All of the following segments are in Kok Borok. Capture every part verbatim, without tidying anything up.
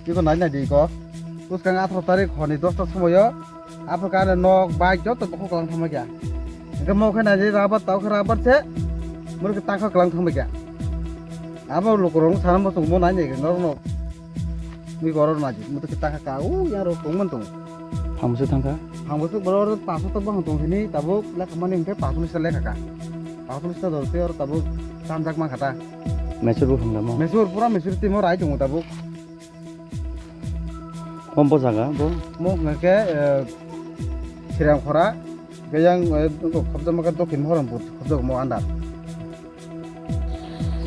Iko nai nai di iko. Bwskang atharo tarik hor ni dosta somoyo. Aphuru khe ano nok, bike joto bukhuk kwlang thangma kya. Hwnkhe mo khe nai di rubber tau khe rubber se. Moro khe tangkha kwlang thangma kya. Abo lukurok sana mo tongmo nai nai norok no. Mui borok nai di. Mo to khe tangkha ka u yang rok tongman tong. Hamse thangkha. Hamse borok paso to bahang tong sini tabuk lekha mani hwnkhe paso ni sa lekha ka. Paso ni sa dor te or tabuk tanjak ma khata. Mesur bo hwnkha mo. Mesur pura mesur timo rai tongo tabuk. Kom bo jaga bo? Mo hwnkha khe, eh, Sirang Khora, hwnkhe yang, eh, khobjakma khe Dokhin Mohorongpur khobjago mo andar.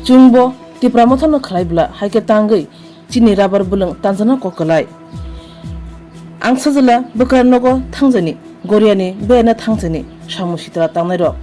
Chwngbo Tipra Mothano khlai bwla hai khe tangwi chini rubber bwlwng tanjana kok kwlai. Ang sajwla bwkra nogo thangjani, Goriani beyana thangjani, samung sitra tangnairok.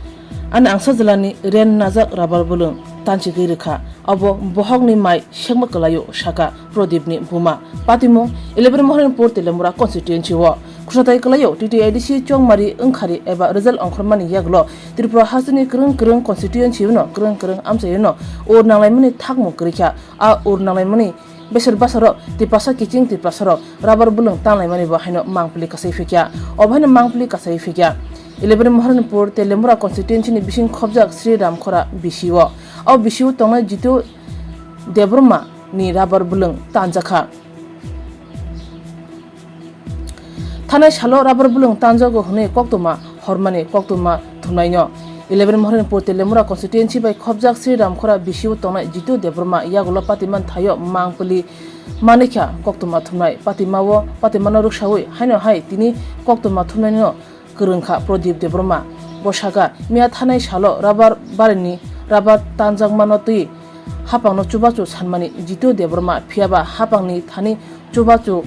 Ani ang sajwlani ren najak rubber bwlwng tanchigwi rwkha. Abo bohokni mai sekma kwlaio, saka Prodipni buma. Patimung eleven Mohorani Pur Telemura constituency o. Khwsatai kwlaio T T A D C Chongmari wngkhari eba result ongkhormani yagulo Tripura hasteni kwrwng kwrwng constituency no kwrwng kwrwng amchaio no ur nanglaimani thakmung kwrwikha. A ur nanglaimani besor basaro Tiprasa kiching Tiprasarok rubber bwlwng tanglaimani bo haino mangpili kasai phikya. Obo haino mangpili kasai phikya. Eleven Mohorani Pur Telemura constituency ni bising khobjak Sri Ramkhora B C O. O B C O tongnai Jitu Debbarma ni rubber bwlwng tanjakha. Thanai salo rubber bwlwng tanjago hwnwi koktwma hormani koktwma thumnaino. Eleven Mohorani Pur Telemura constituency bai khobjak Sri Ramkhora B C O tongnai Jitu Debbarma yagulo patiman thaio mangpili manikha koktwma thumnai. Patimao, patimano rwksawi haino hai tini koktwma thumnaino kwrwngkha Prodip Debbarma. Bo sakha, miya thanai salo rubber barini rubber tanjakmano twi hapangno chubachu sanmani Jitu Debbarma, phiyaba hapangni thani chubachu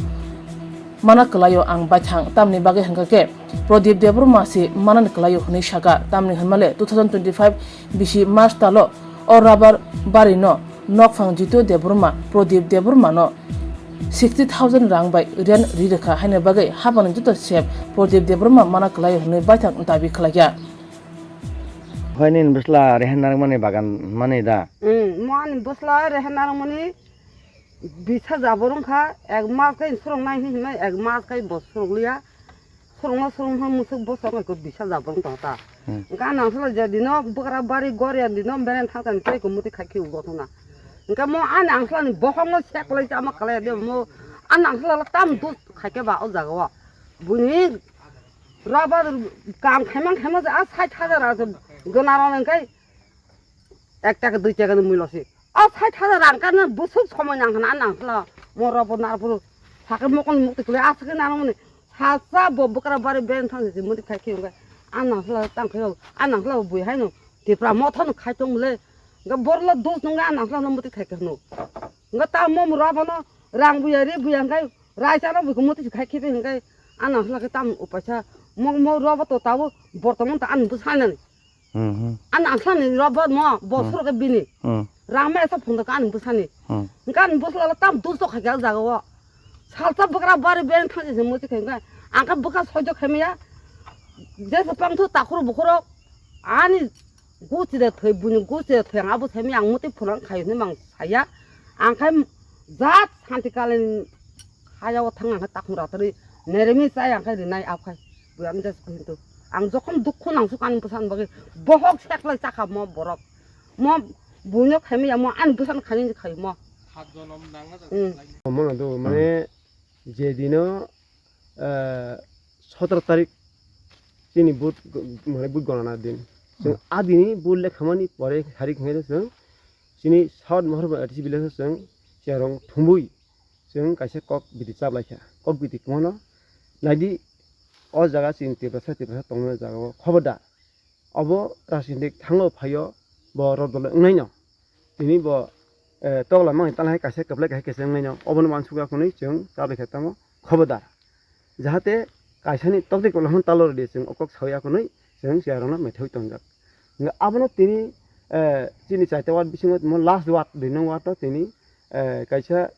mana kwlaio ang baithang, tamni bagwi hwnkha khe Prodip Debbarma se manani kwlaio hwnwi sakha, tamni hwnmale two thousand twenty-five bisi March talo o rubber barino nokphang Jitu Debbarma, Prodip Debbarmano sixty thousand rang bai rent ri rwkha haina bagwi hapangni joto sep Prodip Debbarma mana kwlaio hwnwi baithang dabi khlaikha. Hoi nini bwsla rehan narwkmani bagan mani da? Hmm, mo ani bwsla rehan narwkmani bisa jabor wngkha, ek mas kai swrwng nai hinwi ek mas kai bo swrwk liya. Swrwngno swrwngno musuk bwswk wngkha bisa jabor wngkha ta. Hmm. Hwnkhe ang nangsulai je dino bwkra bari goria dino beren thangkha tei kumuti khai khe gothona. Hwnkhe mo ani angsulani bohongo seklai chama kalai de mo ani angsulala tam dus khai khe ba o jaga o. Buini rubber kam khaimang khaimang je a sait hajar a gwnaro hwnkhe ek taka dui taka ni mui losi. A sait hajar rang khe nang bwswk somoi nang hwna nang hwla mo rubber narwkphuru sakhe mokol mukti kwlai aswk khe nang mani salsa bo bwkra bari beren thang se muti khai khe hwnkhe a nang hwla tang khe a nang hwla bui haino Tipra Motha no khai tong le hwnkhe borok dos nung a nang hwla no muti khai khe hwno hwnkhe ta mo rubber no rang buya ri buya hwnkhe raisa no bui muti khai khe hwnkhe a nang hwla khe tam upaisa mo mo rubber to tabo bortoman ta ani bwsai nani. Hmm, hmm. Ani angsa ni rubber mo, bo Hmm. suro ke bini. Hmm. Rang me esa phunda ka ani bwsani. Hmm. Hwnkhe ani bwsla tam dusto kha khe jaga o. Salsa bwkra bari beren thang se muti khe hwnkhe. Ang khe bwkha soijo khe maya. Jesa pang thu takhuru bukhuro. Ani gusti de thoi buni gusti de thoi ang abo themi ang muti phunang khai hwnwi mang saya. Ang khe jat santi kalen haya o thang ang khe takhung ratri neremi chai ang khe rinai aphai. Buyam jas hintu. Ang jokhon dukhu nang suk ani bwsan bagwi bohok seklai chakha mo borok. Mo buino khaimaya mo ani bwsan khaini khaimo. Hmm. Omo do mane je dino, eh, sotoro tarik chini vote go-, mane vote gonana din. Chwng Hmm. a dini vote lekhamani pore harik hwnkhe chwng chini South Mohorbari A D C village o chwng cherong thumbui chwng kaisa kok bidi chaplaikha. Kok bidi kwmano naidi o jaga chini Tiprasa, Tiprasa tongmani jaga o khobodar. Obo rajnitik thango phaio bo rodolo wngnaino. Tini bo, eh, tokla mangni talhai kaisa kwplai kaisa kaisa wngnaino. Obono uansukya hwnwi chwng chaplaikha tamo khobodar. Jahate kaisani tokti kwplai hwn talo rwdi chwng o kok sawi akonwi chwng chiyarokno methawi tongjak. Hwnkhe abono tini, eh, chini chaita ward bisingo timo last ward, dui nong ward o tini, eh, kaisa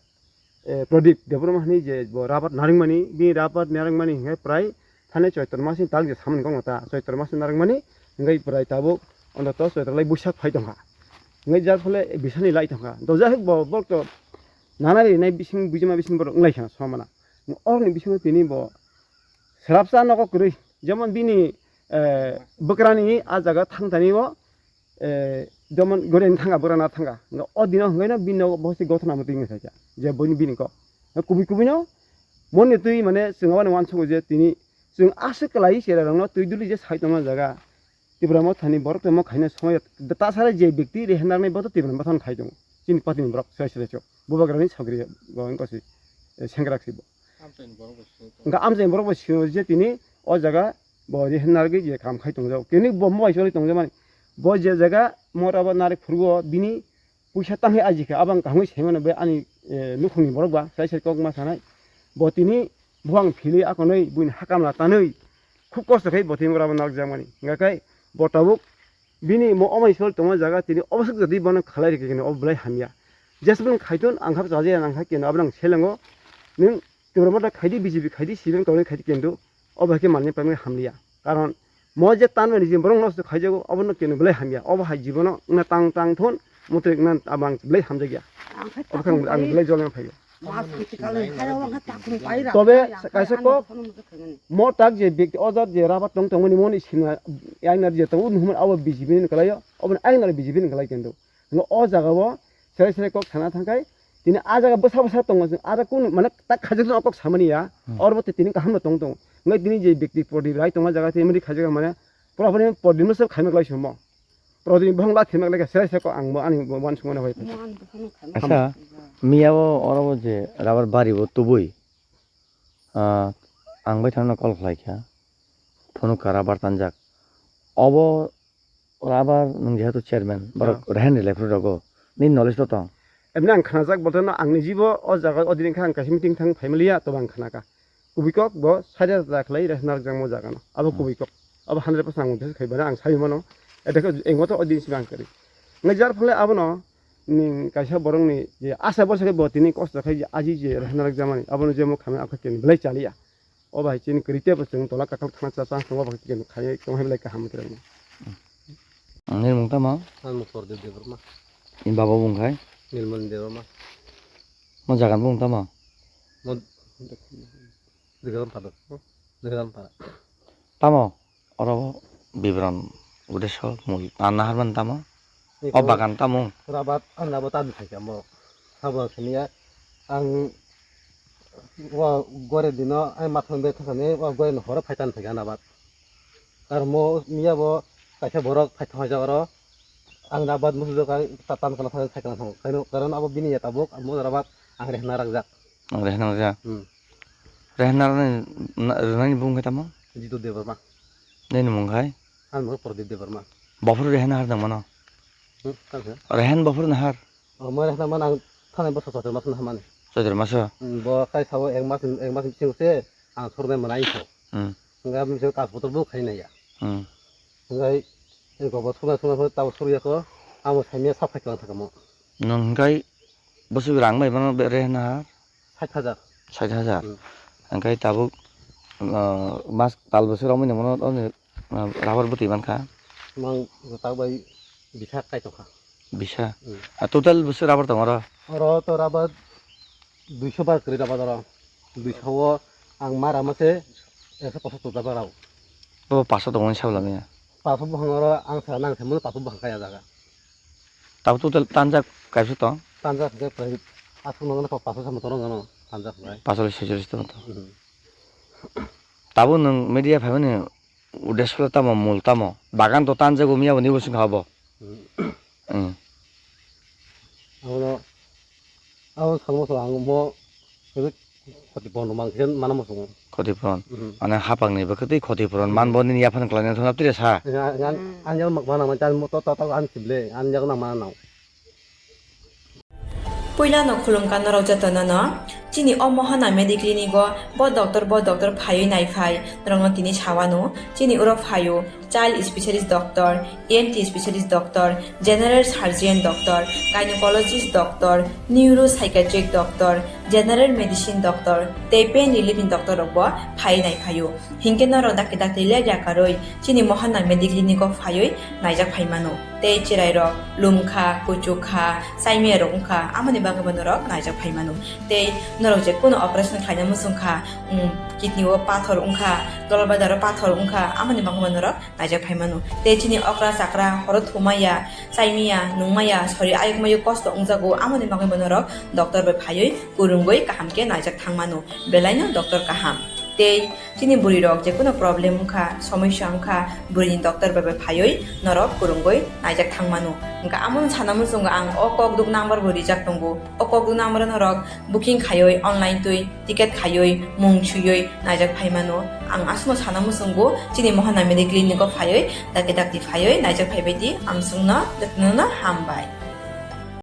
eh, Prodip Debbarma hwnwi je bo rabar narwkmani, bini rabar narwkmani hinkhe prai thani Choitro masni tak je samani kokno ta Choitro masni narwkmani, hinkhe prai tabuk ontoto Choitro lai Buisak phai tongkha. Hinkhe jar phole bisani lai tongkha. Dojak bo borok to Nana rinai bising bujima bising borok wnglaikha somana. Oroni bisingo tini bo swrapsa nogo kwrwi, jemon bini, eh, bwkrani a jaga thangtani o, eh, jemon goreni thanga bwkrana thanga. O dino hwnkheno bini nogo bosi gothona mwtwi wngkha je bini, bini kok. Kubui kubui no moni twi mane chwng aboni uansukgo je tini chwng aswk kwlai chera rokno twi duli je sai tongma jaga. Tipra Mothani borok tongma khaina somoi tasara je bekti rehenarni boto Tipra Mothani khai tongo. Chini patini borok swrai swrai chok. Bubagrani sagri bo wngkha si, eh, sengkrak si bo. Amchaini borok bo sini tongo. Wngkha amchaini borok bo sini je tini o jaga bo rehenargwi je kam khai tongjak. Kini bo mobile choli tongjakmani. Bo je jaga mora bo nari phuru o bini puisa tangwi ajikha, abang kahmwi saimano be ani, eh, nukhungni borok ba, sai sai kok ma sanai. Bo tini buphang philwi akonwi buini hakamla tanwi khub kosto khai bo tini ora bo narwkjakmani. Hingkha khe bo tabuk bini mo omai sol tongma jaga tini oboswk jadi bono khalai rikhe kene o belai hamya. Jesbon khaitun ang kha chaja ang kha keno abang selengo nwng Tipra Motha khaidi B J P khaidi C P M kauni khaidi kendo. O bai khe manwi phaimani hamliya. Karon mo je tanmani je borok nosto khaijago, obono keno belai hamya. Obo hai jibono wngna tang tang thon, motri wngna abang belai hamjakya. Obo khe ang belai jolna phaio. Tobe kaisa kok mo tak je bek o jat je rabat tong tongmani moni sina ayna je tongo, nuhumani abo B J P ni kalaio, obo ayna B J P ni kalai kendo. Ngo o jaga o serai serai kok sana thangkai, tini a jaga bwsa bwsa tongo, a jaga kunu mane tak khajak no kok samani ya, hmm, oro bo tini kaham no tong tong. Ngai tini je bekti Prodip Rai tongma jaga tini mari khajak mane, pura pura Prodip no se khaima klai sumo. Prodip ni bohong la thima klai serai serai kok ang bo ani bo wan sungmani hoi. Acha, miya o oro bo je rabar bari bo tubui. Ah, ang bai thangno call khlai kha. Phunuk ka rabar tanjak. Obo rabar nwng jehetu chairman, borok, ah, rehen rilai phuru rogo. Nini knowledge to tong? Emni ang khnajak bolte no, ang nijibo o jaga o dini kha ang kaisa meeting thang phaimaliya, tobo ang khnaka. Kubui kok bo side da khlai reh narwkjakma o jaga no. Abo, hmm, kubui kok. Abo hundred percent ang uddesho khai bana ang sai mano. Ede khe engmo to o dini simi ang kari. Ngai jar phale abono ni kaisa borok ni je asa borsa khe bo tini kosto khai je aji je reh narwkjakmani. Abono je mo khamya akha keni belai chaliya. O bai chini kwrwi tei bo chwng tola kakhal thangna cha chang tongo, bo khe khaui tong hai belai kaham twrwngno. Nini mung tamo? Ang mung Prodip Debbarma. Ni baba bung khai? Nilmon Debbarma. Mo jagan bung tamo? Mo Degam Pada. Degam Pada. Tamo? Oro biberon udeso mui tanna harmani tamo? O bagan tamo? Rabat anna bo tan phaikha mo. Sabo siniya ang wa gore dino ai mathang be thasani wa gore no horo phaitan phaikha na bat. Ar mo miya bo kaisa borok phaithang haja oro ang rabat musu jokai ta tan kana phai kana thang. Kaino karon abo bini ya tabuk mo rabat ang rehna rakjak. Ang rehna rakjak. Hmm. Rehna rwnani bung khe tamo? Jitu Debbarma. Nini mung khai? Ani mung Prodip Debbarma. Bophuru rehna har nang mano? Hmm, tang khe? Rehen bophuru nahar? O, mo rehna man ang thanai boso Choitro maso nahamani. Choitro maso? Hmm, bo khai sabo ek mas, ek mas bisingo se ang sornai manai kho. Hmm. Hingga bisingo kas botol bo khai naiya. Hmm. Hingga eko bo sornai sornai tabo sorya kho, amo saimya sap khai klang thakamo. Nung hingkai bosok rang bai mano rehna har? Sait hajar. Sait hajar. Hmm. Hingkai tabuk, ah, mas tal bosok romwi nangmano, oni, ah, rabar bwtwi mankha? Mang tak bai bisa kai tongkha. Bisa? Hmm. Ah, total bwswk rabar tongo oro? Oro to rabar duiso bar kwrwi rabar oro. Duiso o ang ma rama se ekso pasattor rabar rao. Bo paso tongo ni sabla miya? Paso buphang oro ang sa nang se mano paso buphang kaya jaga. Tabuk total tanjak kaisa tong? Tanjak hwnkhe prai aswk nangno paso samung tongno gano tanjak hwnkhe. Paso secholis tong to. Hmm. Tabuk nwng media phaimani udeso tamo mul tamo? Bagan to tanjago miya bo nibo swngkha obo. Hmm. Hmm. Abono, abo samo so ang mo Khoti pon rok mang khe mana muchungo. Khoti pon. Mhm. Mane hapang ni bwkhe tei khoti pon. Mhm. Man bo nini yaphang khlai nang thangna tire sa. Ang, ang, ang, ang yang mak mana man chan mo to, to, to, ang sible, ang yang nang mana nang. Puila no khulum ka norok joto no no. Chini o Mohana Mediclinic o bo doctor, bo doctor phaiwi nai phai. Norok no tini sawano. Chini uro phaio. Child specialist doctor, E N T specialist doctor, general surgeon doctor, gynecologist doctor, neuropsychiatric doctor, General medicine doctor tei pain relief ni doctor rok bo phai nai phaio. Hinkhe norok dakti dakti ler yakarwi chini Mohana Mediclinic o phaiwi naijak phai mano. Tei chwrai rok lumkha, kuchukha, saimia rok wngkha, amoni bagwi bo norok naijak phai mano. Tei norok je kuno operation khlaina muchungkha, um, kidney o pathor wngkha, dolbadar o pathor wngkha, amoni bagwi bo norok naijak phai mano. Tei chini okra chakra horo thumaya, saimia, nungmaya, sori ayuk mayuk kosto wngjago, amoni bagwi bo norok doctor bai phaiwi kurungwi kaham khe naijak thang mano. Belaino doctor kaham. Tei chini bwrwi rok je kuno problem wngkha, somosya wngkha, bwrwini doctor bai bai phaiwi norok kurungwi naijak thang mano. Hwnkha amoni sana muchungo ang o kokduk number bo rijak tongo. O kokduk number o norok booking khaiwi online twi ticket khaiwi mung swiwi naijak phai mano. Ang aswkno sana muchungo chini Mohana Mediclinic o phaiwi dakti dakti phaiwi naijak phaibai di, amswkno jotono no hambai.